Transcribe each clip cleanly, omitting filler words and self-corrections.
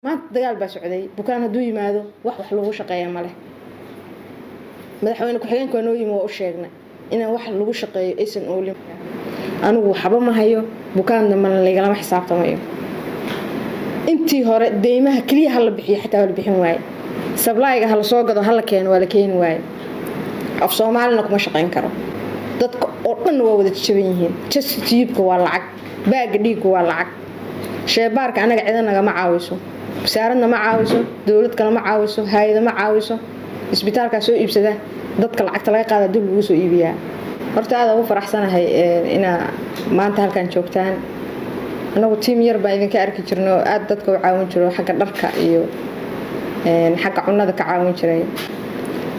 Maanta dagaal baa socday. Bukaan hadduu yimaado, wax lagu shaqeeya ma leh. Madaxweyne ku-xigeenka waa noo yimi, waa u sheegnay inaan wax lagu shaqeeyo aysan oolin. Anigu waxba ma hayo, bukaan dambana lagalama xisaabtamayo. Intii hore deymaha keliya hala bixiyo, xataa waa la bixin waaye. Supply-ga hala soo gado, hala keeno, waa la keeni waaye. Af Soomaalina kuma shaqayn karo. Dadka oo dhan waa wada jaban yihiin. Chest tube-ka waa lacag, bag-ga dhiigga waa lacag, sheebaarka. Anaga cida nagama caawiso, wasaaradna ma caawiso, dowlad kale ma caawiso, hay-ada ma caawiso. Isbitaalkaa soo iibsada, dadka lacagta laga qaada dib lagu soo iibiyaa. Horta aada ugu faraxsanahay inaa maanta halkan joogtaan. Anagu team yar baan idinka arki jirno oo aada dadka u caawin jiro, xagga dharka iyo xagga cunada ka caawin jiray.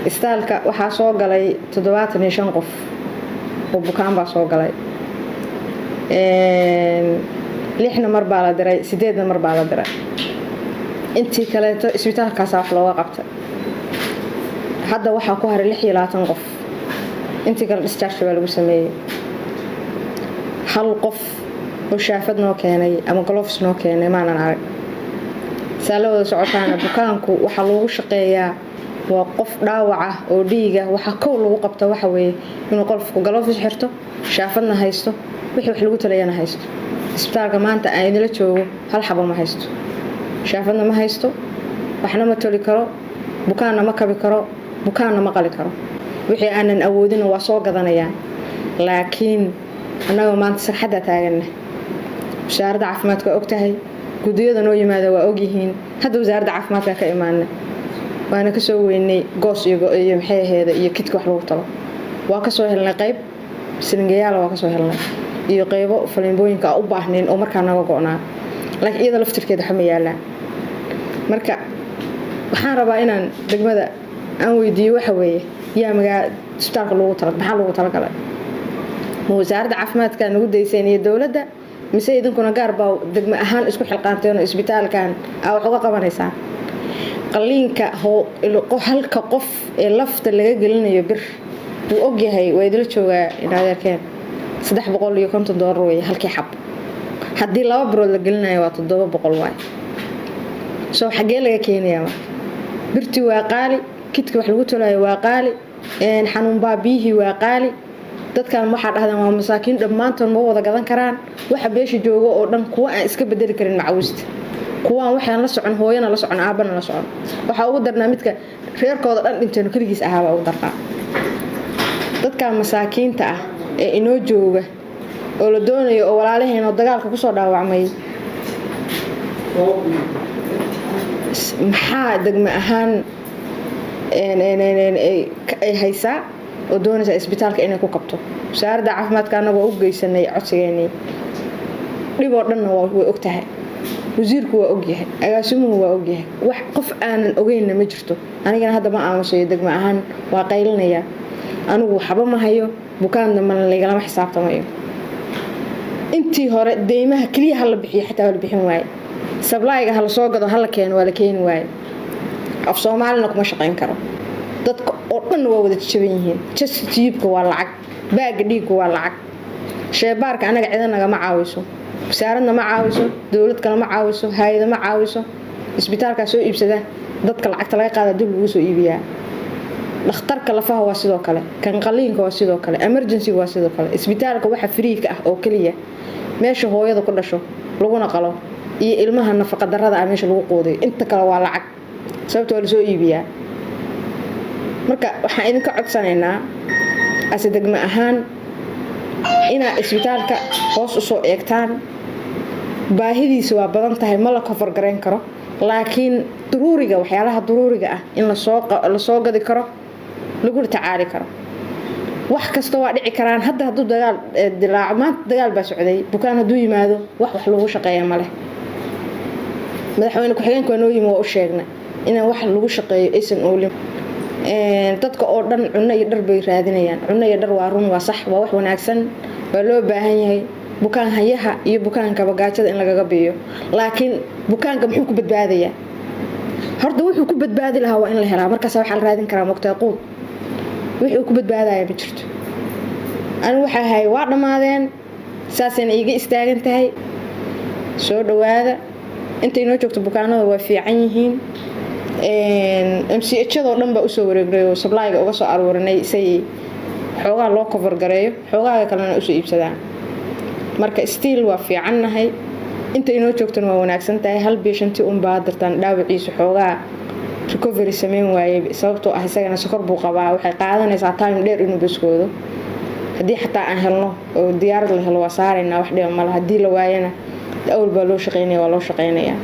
Isbitaalka waxaa soo galay 75 qof oo bukaan baa soo galay. Lixna mar baa la diray, sideedna mar baa la diray. Intii kaleeto isbitaalkaasa wax looga qabtay. Hadda waxaa ku haray 26 qof. Intii kale discharge baa lagu sameeyey. Hal qof oo shaafad noo keenay ama gloves noo keenay maanan arag. Saa la wada socotaana, bukaanku waxaa loogu shaqeeyaa waa qof dhaawaca oo dhiiga. Waxaa kow lagu qabta waxa weeye inuu qofku gloves xirto, shaafadna haysto, wixii wax lagu talayana haysto. Isbitaalka maanta aan idinla joogo hal xabo ma haysto, shaafadna ma haysto, waxna ma toli karo, bukaanna ma kabi karo, bukaanna ma qali karo. Wixii aanan awoodina waa soo gadanayaan. Laakiin annaga maanta sarxaddaa taaganna. Wasaaradda caafimaadka waa ogtahay, guddiyada noo yimaada waa ogyihiin. Hadda wasaaradda caafimaadka ka imaana, waana kasoo weynay gauze iyo maxay aheeda iyo kit-ka wax lagu talo. Waa kasoo helnay qayb silingayaala, waa kasoo helnay iyo qaybo falimbooyinka a u baahnayn oo markaa naga go-naa, laakiin iyada laftirkeeda waxma yaalaan. Marka waxaan rabaa inaan degmada aan weydiiyo, waxa weeye, yaa magaa isbitaalka loogu tala, maxaa loogu talagalay? Ma wasaaradda caafimaadka nagu dayseen iyo dowladda, mise idinkuna gaar baa degmo ahaan isku xilqaanteen oo isbitaalkan aa wax uga qabanaysaa? Qaliinka halka qof ee lafta laga gelinayo bir wuu ogyahay, waa idila joogaa in adeerkeen. $350 wey halkii xab. Haddii laba birood la gelinayo waa 700 waay. Soo xaggee laga keenayaa? Marka birtii waa qaali, kit-ka wax lagu tolaayo waa qaali, xanuun baabiyihii waa qaali. Dadkan waxaa dhahdaan waa masaakiin, dhammaantood ma wada gadan karaan. Waxa beesha jooga oo dhan kuwa aan iska bedeli karin macawista, kuwaan waxaan la socon, hooyana la socon, aabana la socon. Waxaa ugu darnaa midka reerkooda dhan dhinteen, keligiis ahaabaa ugu darnaa. Dadkan masaakiinta ah ee inoo jooga oo la doonayo oo walaalaheen oo dagaalka kusoo dhaawacmay, maxaa degmo ahaan ay haysaa oo doonaysaa isbitaalka inay ku kabto? Wasaaradda caafimaadka annagoo u geysanay codsigeenii, dhib oo dhanna way og tahay. Wasiirku waa ogyahay, agaasimuhu waa ogyahay, wax qof aanan ogeynna ma jirto. Anigana hadda ma aamusayo, degmo ahaan waa qaylinayaa. Anigu waxba ma hayo, bukaan dambana lagalama xisaabtamayo. Intii hore deymaha keliya hala bixiyo, xataa waa la bixin waaye. Supply-ga hala soo gado, hala keeno, waa la keeni waaye. Af Soomaalina kuma shaqayn karo. Dadka oo dhan waa wada jaban yihiin. Chest tube-ka waa lacag, bag-ga dhiigga waa lacag, sheebaarka. Anaga cida nagama caawiso, wasaaradna ma caawiso, dowlad kale ma caawiso, hay-ada ma caawiso. Isbitaalkaa soo iibsada, dadka lacagta laga qaada dib lagu soo iibiyaa. Dhakhtarka lafaha waa sidoo kale, kan qaliinka waa sidoo kale, emergency-ga waa sidoo kale. Isbitaalka waxa free-ka ah oo keliya meesha hooyada ku dhasho laguna qalo iyo ilmaha nafaqa darada ah meesha lagu quudayo. Inta kale waa lacag, sababta waa lasoo iibiyaa. Marka waxaan idinka codsanaynaa ase degmo ahaan inaa isbitaalka hoos usoo eegtaan. Baahidiisa waa badan tahay, ma la cover garayn karo, laakiin duruuriga, waxyaalaha duruuriga ah in lasoo gadi karo, laguna tacaali karo. Wax kasta waa dhici karaan. Hadda hadduu dagaal dilaaco, maanta dagaal baa socday. Bukaan hadduu yimaado, wax lagu shaqeeya ma leh. Madaxweyne ku-xigeenka waa noo yimi, waa u sheegnay inaan wax lagu shaqeeyo aysan oolin. Dadka oo dhan cunno iyo dhar bay raadinayaan. Cunno iyo dhar waa run, waa sax, waa wax wanaagsan, waa loo baahan yahay bukaan hayaha iyo bukaankaba gaajada in lagaga biiyo. Laakiin bukaanka muxuu ku badbaadayaa? Horta wuxuu ku badbaadi lahaa waa in la helaa. Markaas waxaa la raadin karaa mogtaa quud. Wixii ku badbaadaya ma jirto. Anigu waxaa ahay waa dhammaadeen, saasayna iiga istaagan tahay. Soo dhawaada. Inta inoo joogto bukaanada waa fiican yihiin. MCH-yadoo dhan baa usoo wareegnay oo supply-ga uga soo aruurinay, say xoogaa loo cover gareeyo, xoogaaga kalena usoo iibsadaan. Marka still waa fiicannahay, inta inoo joogtana waa wanaagsan tahay. Hal patient unbaa dartaan dhaawaciisu xoogaa recovery sameyn waayey, sababtoo ah isagana sokor buu qabaa. Waxay qaadanaysaa time dheer inuu baskoodo. Haddii xataa aan helno oo diyaarad la helo, waa saaraynaa, wax dhiba mala. Haddii la waayana, awal baa loo shaqeynaya, waa loo shaqeynayaa.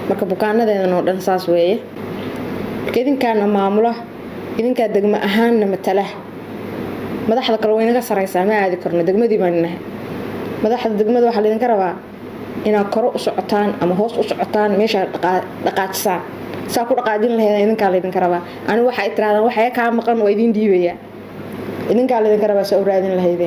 Marka bukaanadeedan oo dhan saas weeye. Marka idinkaana maamula, idinkaa degmo ahaanna matala. Madaxda kale way naga saraysaa, ma aadi karno, degmadii baan nahay. Madaxda degmada waxaa laydinka rabaa inaad koro u socotaan ama hoos u socotaan, meeshaa dhaqaajisaan. Saa ku dhaqaajin lahayd idinkaa laydinka rabaa. Ani waxaa tirahdaan waxaya kaa maqan waa idiin dhiibayaa, idinkaa laydinka rabaa saa u raadin lahaydeen.